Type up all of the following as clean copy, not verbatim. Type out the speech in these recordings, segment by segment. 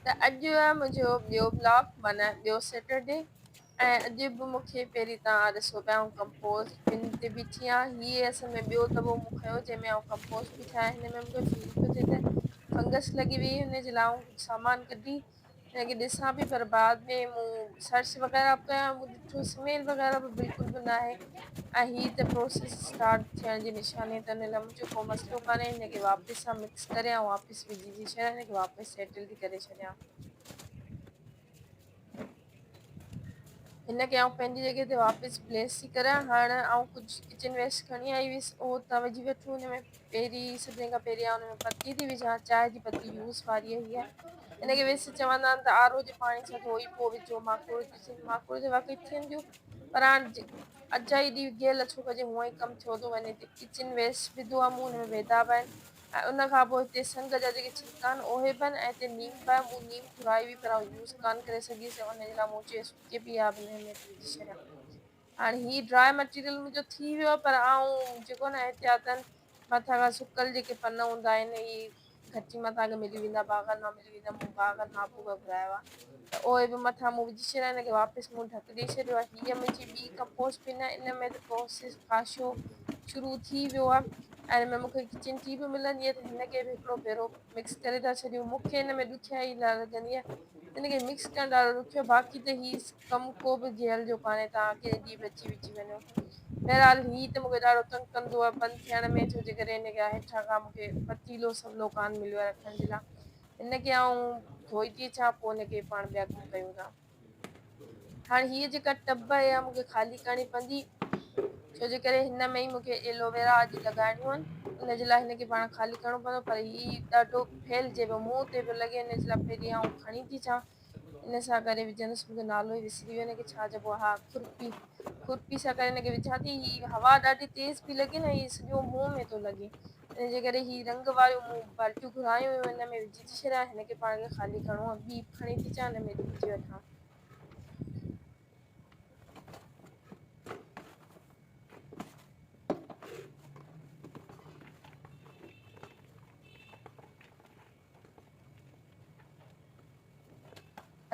ته اڄ آهي منهنجو ٻيو ولاگ معنيٰ ٻيو سيٽرڊي ۽ اڄ به مون کي پهرين تان ڏسو پيا آئون ڪمپوز بن تي بيٺي آهيان. هي اصل ۾ ٻيو دٻو مون کنيو جنهن ۾ آئون ڪمپوز پئي ٺاهيان. هن ۾ مون کي فيل پيو ٿئي ته فنگس لڳي وئي، هن جي لاء آئون ڪجهه سامان ڪڍي هن کي ڏسان پئي، پر بعد ۾ مون سرچ وغيره به ڪيا، مون ڏٺو سميل وغيره به بلڪل به ناهي ۽ هي ته پروسيس اسٽارٽ ٿيڻ جي نشاني ته ان لاء منهنجو ڪو مسئلو ڪانهي. هن کي واپس سان مڪس ڪري آئون واپس وجهي ٿي ڇڏيان، هن کي واپس سيٽل ٿي ڪري ڇڏيان. هن کي آئون پنهنجي جڳهه تي واپس پليس ٿي ڪريان. هاڻ آئون ڪجهه ڪچن ويسٽ کڻي آئي هيس، اهو اتان وجهي وٺون. هن ۾ پهرين سڀني کان پهرين آئون هن ۾ پتي ٿي وجهان، چانهه جي پتي يوز واري هئي. هن کي ويسي چوندا آهن ته آر او جي پاڻي سان ڌوئي پوء وجهو، ماڪوڙ جي ٿين، ماڪوڙ جي واقعي ٿين ٿيون، پر هاڻ اجائي ڏي گيل ڇو ڪجي، هونئن ئي ڪم ٿيو ٿو وڃي. هتي ڪچن ويسٽ وڌو آهي مون، هن ۾ بيدا به آهن ۽ ان کان پوء هتي سنگ جا جيڪي ڇلڪا آهن اهي به آهن ۽ هتي نيم به آهي. مون نيم گهرائي هئي پر آئون يوز ڪانه ڪري سگهيس ان جي لاء مون چيو سڪي پئي آهي به هن ۾ ٿي وجهي ڇڏيان. هاڻي هي ڊرائي مٽيريل منهنجو ٿي ويو آهي، پر آئون جيڪو نه احتياطن مٿان کان سڪل جيڪي پن هوندا آهن اهي گهٽي مان توهان کي ملي ويندا، باغن مان ملي ويندا، مون باغن مان آبو کان گهرايو آهي ته اهي به مٿان مون وجهي ڇڏيا، هن کي واپس مون ڍڪ ڏئي ڇڏيو آهي. هيء منهنجي ٻي ڪمپوسٽ بن آهي، ان ۾ ته پروسيس خاشو شروع ٿي ويو آهي ۽ ان ۾ مون کي ڪچن ٽي به ملندي آهي ته هن کي به هڪڙو ڀيرو مڪس ڪري ٿا ڇڏيون. مون کي هن ۾ ڏکيائي لڳندي آهي، هن کي مڪس ڪرڻ ڏاڍو ڏکيو، باقي ته هي ڪم ڪو به جيل جو ڪانهي، توهان ڪنهن ڏينهن به اچي وجهي وڃو. بهرحال هي ته مون کي ڏاڍو تنگ ڪندو آهي بند ٿيڻ ۾، ڇو جي ڪري هن کي هيٺان کان مون کي پتيلو سولو ڪانه مليو آهي رکڻ جي لاء. هن کي آئون ڌوئي ٿي اچان پوء هن کي پاڻ ٻيا ڪم ڪيون ٿا. هاڻي هيء جيڪا ٽب آهي اها مون کي خالي ڪرڻي پوندي، ڇو جي ڪري هن ۾ ئي مون کي ايلوويرا اڄ لڳائڻيون آهن، ان جي لاء هن کي پاڻ خالي ڪرڻو پوندو. پر هي ڏاڍو ڦهلجي پيو، منهن تي پيو لڳي، ان جي لاء پهرين آئون کڻي ٿي اچان. ان سان ڪري وجهندس، مون کي نالو ئي وسري ويو هن کي ڇا چئبو آهي، ها کرپي، کرپي سان ڪري هن کي وجهان ٿي. هي هوا ڏاڍي تيز پئي لڳي نه، هي سڄو منهن ۾ ٿو لڳي، ان جي ڪري هي رنگ واريون مون بالٽيون گهرايون هيون، ان ۾ وجهي ٿي ڇڏيان. هن کي پاڻ کي خالي ڪرڻو آهي، ٻي کڻي ٿي اچان، ان ۾ ٿي وجهي وٺان.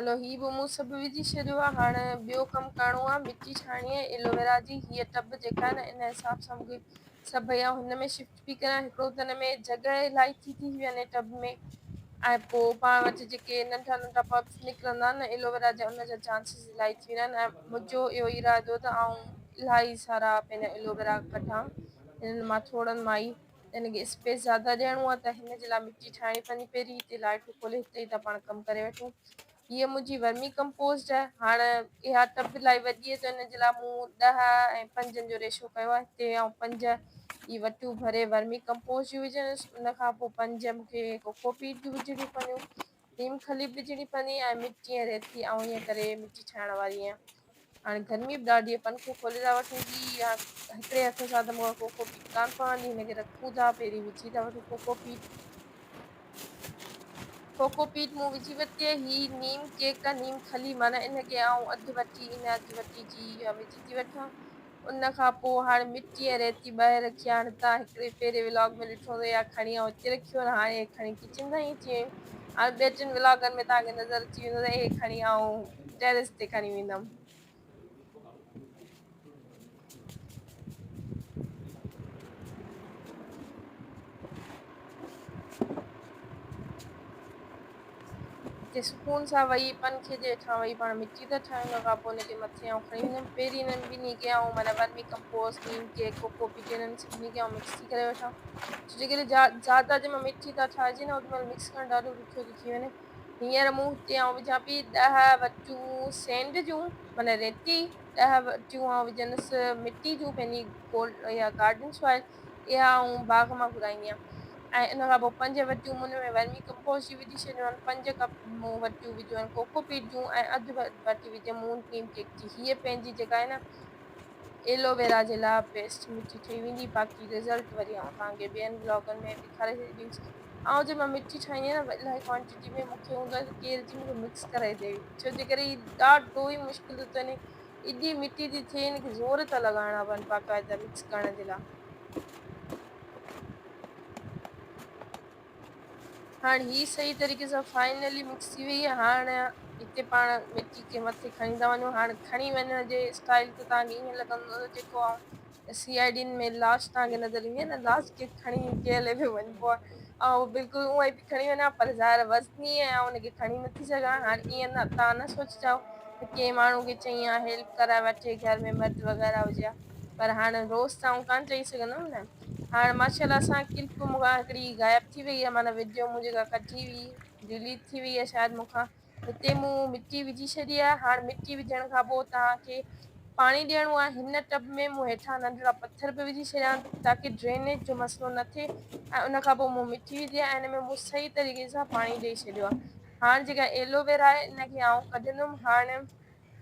هلو هي به مون سڀ وجهي ڇڏيو آهي. هاڻ ٻيو ڪم ڪرڻو آهي، مٽي ٺاهڻي آهي ايلوويرا جي. هيء ٽب جيڪا آهي نه ان حساب سان مونکي سڀئي آئون هن ۾ شفٽ پئي ڪريان. هڪڙو ته هن ۾ جڳهه الاهي ٿي ٿي وڃي ٽب ۾ ۽ پوء پاڻ وٽ جيڪي ننڍا ننڍا پبس نڪرندا آهن نه ايلوويرا جا، ان جا چانسز الاهي ٿي ويندا آهن. ۽ منهنجو اهو ارادو ته آئون الاهي سارا پنهنجا ايلوويرا ڪڍان هنن مان ٿورن مان ئي. ته هن کي اسپيس زياده ڏيڻو آهي ته هن جي لاء مٽي ٺاهڻي پوندي پهرين. هتي لائٽون کولي هتي ئي ٿا پاڻ ڪم ڪري وٺون. هيء منهنجي ورمي ڪمپوسٽ آهي. هاڻ اها ٽب الاهي وڏي آهي ته ان جي لاء مون ڏهه ۽ پنجن جو ريشو ڪيو آهي. هتي آئون پنج هي وٽيون ڀري ورمي ڪمپوسٽ جون وجهندس، ان کان پوء پنج مون کي ڪوڪو پيٽ جون وجهڻيون پونديون، نيم کلي به وجهڻي پوندي ۽ مٽي ۽ ريتي. آئون ائين ڪري مٽي ٺاهڻ واري آهيان. هاڻي گرمي به ڏاڍي آهي، پنکو کولي ٿا وٺون. هي هڪڙي هٿ سان ته مون کان ڪوڪو پيٽ ڪانه پوندي، هن کي رکون ٿا، پهرين وجهي ٿا وٺون ڪوڪو پيٽ. ڪوڪو پيٽ مون وجهي ورتي آهي. هي نيم ڪيڪ آهي، نيم کلي معنيٰ ان کي آئون اڌ وٽي، ان اڌ وٽي جي اها وجهي ٿي وٺان. ان کان پوء هاڻي مٽي ۽ ريتي ٻاهر رکي. هاڻي تان هڪڙي پهرين ولاگ ۾ ڏٺو هوندو اها کڻي آئون هتي رکي هو، هاڻي اهي کڻي ڪچن تائين اچي ويم. هاڻي ٻين ٽن ولاگن ۾ توهان کي نظر اچي ويندو ته اهي کڻي آئون ٽيرس تي کڻي ويندم. هتي سڪون سان ويهي پنکي جي هيٺان ويهي پاڻ مٽي ٿا ٺاهيون. ان کان پوء ان کي مٿي آئون کڻي ويندم. پهرين انهن ٻنهي کي آئون معنيٰ ورمي ڪمپوسٽ، نيم ڪيڪ، ڪوڪو پيٽ انهن سڀني کي آئون مڪس ٿي ڪري وٺان. ڇو جي ڪري زياده جنهن مهل مٽي ٿا ٺاهجي نه اوڏي مهل مڪس ڪرڻ ڏاڍو ڏکيو ٿو ٿي وڃي. هينئر مون هتي آئون وجهان پئي ڏهه وٽيون سينڊ جون معنيٰ ريتي، ڏهه وٽيون آئون وجهندس مٽي جون پنهنجي گولڊ يا گارڊن سوائل اها آئون باغ مان گهرائيندي آهيان ۽ ان کان پوء پنج وٽيون مون ان ۾ ورمي ڪمپوسٽ جي وجهي ڇڏيون آهن، پنج ڪپ مون وٽيون وڌيون آهن ڪوڪو پيٽ جون ۽ اڌ وٽي وڌي مون نيم ڪيڪ جي. هيء پنهنجي جيڪا آهي نه ايلوويرا جي لاء بيسٽ مٺي ٺهي ويندي. باقي رزلٽ وري آئون توهان کي ٻين ولاگن ۾ ڏيکاري ڇڏيندس. آئون جنهن مهل مٺي ٺاهيندي آهيان نه الاهي ڪوانٽيٽي ۾ مون کي هوندو آهي ته ڪير اچي مون کي مڪس ڪرائي ڏئي، ڇو جي ڪري هي ڏاڍو ئي مشڪل ٿو ٿي وڃي. ايڏي مٽي ٿي ٿئي هن کي زور ٿا لڳائڻا پون باقاعده مڪس ڪرڻ جي لاء. هاڻ هي صحيح طريقي سان فائنلي مڪس ٿي وئي آهي. هاڻ هتي پاڻ مٽي کي مٿي کڻي ٿا وڃون. هاڻ کڻي وڃڻ جي اسٽائل ته توهان کي ائين لڳندو ته جيڪو آئون سي I ڊين ۾ لاش توهان کي نظر ايندي آهي نه، لاش کي کڻي ڪنهن ليوي وڃبو آهي، آئون بلڪل اونئن ئي پئي کڻي وڃان، پر ظاهر وزني آهي، آئون ان کي کڻي نٿي سگهان. هاڻ ائين نه توهان نه سوچجو ته ڪنهن ماڻهو کي چئي ها هيلپ ڪرائي وٺي، گهر ۾ مرد وغيره هجي ها، پر هاڻ روز ته آئون ڪانه چئي سگهندم نه. هاڻ ماشاءالله سان ڪلپ مون کان هڪڙي غائب ٿي وئي آهي، معنيٰ وڊيو مون جيڪا ڪڍي هئي ڊليٽ ٿي وئي آهي شايد مون کان. هتي مون مٽي وجهي ڇڏي آهي. هاڻ مٽي وجهڻ کان پوء توهان کي پاڻي ڏيڻو آهي. هن ٽب ۾ مون هيٺان ننڍڙا پٿر به وجهي ڇڏيا آهن تاڪه ڊرينيج جو مسئلو نه ٿئي ۽ ان کان پوء مون مٽي وڌي آهي ۽ ان ۾ مون صحيح طريقي سان پاڻي ڏئي ڇڏيو آهي. هاڻ جيڪا ايلوويرا آهي ان کي آئون ڪڍندم. هاڻ آئون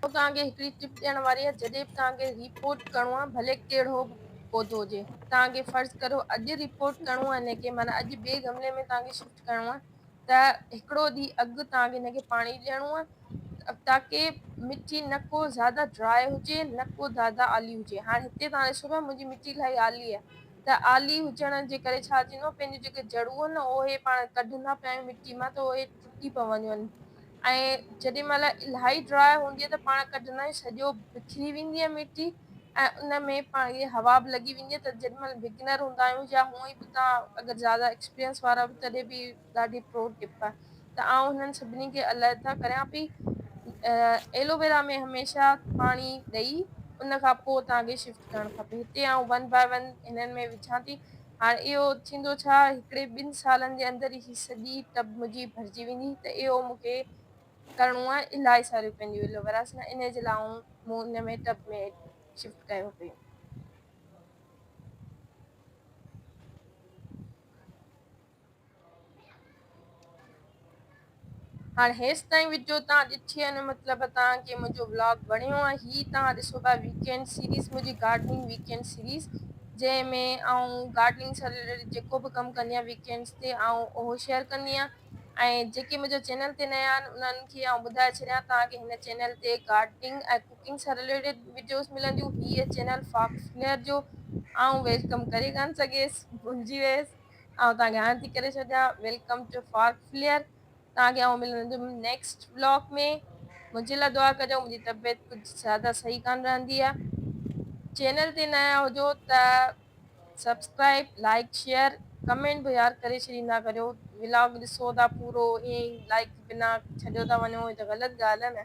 توهان کي هڪڙي ٽپ ڏيڻ واري آهيان، جڏهن به توهان کي رپورٽ ڪرڻو آهي ڀلي ڪهڙو به پوڌو هجي، توهان کي فرض ڪريو اڄ رپورٽ ڪرڻو آهي ان کي، معنيٰ اڄ ٻئي گملي ۾ توهان کي شفٽ ڪرڻو آهي ته هڪڙو ڏينهن اڳ توهان کي ان کي پاڻي ڏيڻو آهي تاڪه مٽي نه ڪو زياده ڊرائي هجي نه ڪو زياده آلي هجي. هاڻي هتي توهان ڏسو پيا منهنجي مٽي الاهي آلي آهي ته آلي هجڻ جي ڪري ڇا ٿيندو آهي، پنهنجون جيڪي جڙون آهن نه اهي پاڻ ڪڍندا پيا آهيون مٽي مان ته اهي ٽٽي پونديون آهن ۽ جيڏي مهل الاهي ڊرائي هوندي آهي ته پاڻ ڪڍندا آهيون سڄو بکري ويندي آهي مٽي ۽ ان ۾ پاڻ کي هوا به لڳي ويندي آهي ته جيڏي مهل بگنر هوندا آهيون يا هونئن ئي به توهان اگر زياده ايڪسپيرينس وارا به تڏهن به ڏاڍي پرو ٽپ آهي ته آئون هنن سڀني کي علحده ڪريان پئي. ايلوويرا ۾ هميشه پاڻي ڏئي ان کان پوء توهان کي شفٽ ڪرڻ کپي. هتي آئون ون باء ون هنن ۾ وجهان ٿي. هاڻ اهو ٿيندو ڇا، هڪڙي ٻن سالن جي اندر ئي هي سڄي ٽب منهنجي ڀرجي ويندي ته اهو مون کي ڪرڻو آهي الاهي ساريون پنهنجون ايلوويراس نه انهي جي لاء آئون مون ان ۾ ٽب ۾ شفٽ ڪيو پئي. هاڻ هيستائين وڊيو توهان ڏٺي آهي ان جو مطلب توهان کي منهنجو ولاگ وڻيو آهي. هي توهان ڏسو پيا ويڪينڊ سيريز، منهنجي گارڊننگ ويڪينڊ سيريز، جنهن ۾ آئون گارڊننگ سان رليٽيڊ جيڪو به ڪم ڪندي آهيان ويڪينڊز تي آئون اهو شيئر ڪندي آهيان. ۽ جيڪي منهنجي چينل تي نيا آهن انهن کي آئون ٻڌائي ڇڏيان توهان کي هن چينل تي گارڊننگ ۽ ڪوڪنگ سان رليٽيڊ وڊيوز ملنديون. هيء چينل فاڪس فليئر جو آئون welcome ڪري ڪانه سگهيس، ڀلجي ويس. آئون توهان کي هاڻ ٿي ڪري ڇڏيان welcome two fork flare. توهان کي آئون ملندم نيڪسٽ ولاگ ۾. منهنجي لاء دعا ڪجو، منهنجي طبيعت ڪجهه زياده صحيح ڪانه رهندي آهي. چينل تي نيا هجو ته سبسڪرائب لائڪ شيئر ڪمينٽ به يار ڪري ڇڏيندا ڪريو. ولاگ ڏسو ٿا پورو ائين ئي لائڪ بنا ڇڏيو ٿا وڃو، هي ته غلط ڳالهه آهي نه.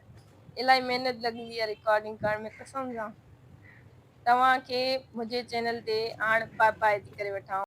الاهي محنت لڳندي آهي رڪارڊنگ ڪرڻ ۾ قسم سان. توهان کي منهنجي چينل تي هاڻ باء باء ٿي ڪري وٺان.